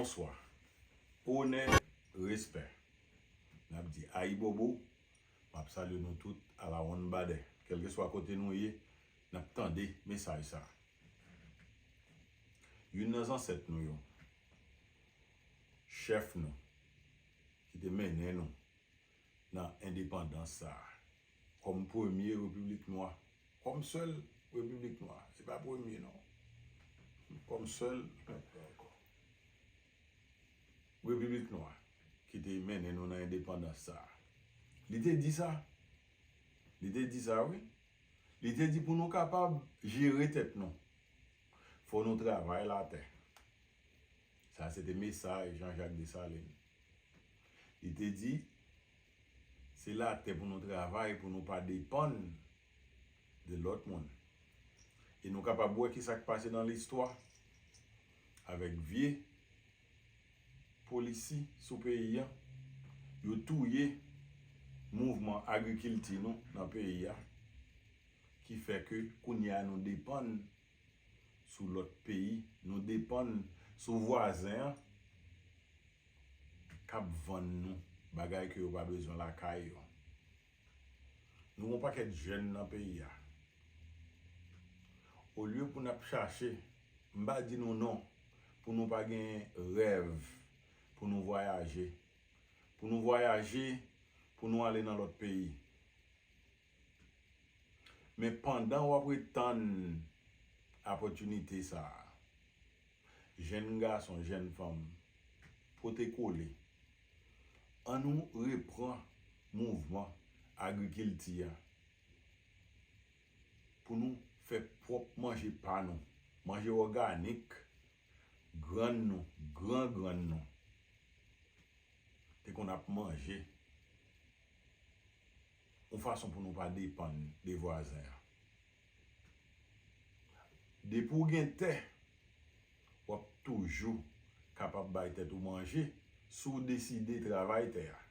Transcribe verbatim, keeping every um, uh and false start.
Bonswa. Onè, respè. N ap di ayibobo. M ap salye nou tout alawonnbadè. Kèlkeswa kote nou ye, n ap tande mesaj sa. Youn nan zansèt nou yo, chèf nou, ki te mennen nou nan endepandans sa a, kòm premye repiblik nwa, kòm sèl repiblik nwa, se pa premye non, kòm sèl repiblik nwa ki te mennen nou nan endepandans sa a. Li te di sa. Li te di sa, wi. Li te di pou nou kapab jere tèt nou, fò nou travay latè. Sa se te mesaj Jean Jacques Dessalines. Li te di, se latè pou nou travay, pou nou pa depann de lòt moun. E nou kapab wè ki sa k pase nan listwa avèk vye polisi sou peyi a. Yo touye mouvman agrikilti nou nan peyi a, ki fè ke kounye a nou depann sou lòt peyi, nou depann sou vwazen an k ap vann nou bagay ke yo pa bezwen lakay yo. Nou gen yon pakèt jèn nan peyi a. Olye pou n ap chache, m pa di nou non, pou nou pa gen rèv, pou nou vwayaje, pou nou vwayaje, pou nou ale nan lòt peyi. Men pandan w ap ret tann opòtinite sa a, jèn gason, jèn fanm, pote kole, ann nou repran mouvman agrikilti a pou nou fè pwòp manje pa nou, manje òganik grann nou, gran grann nou te konn ap manje, yon fason pou nou pa depann de vwazen an. Depi w gen tè, w ap toujou kapab bay tèt ou manje si w deside travay tè a.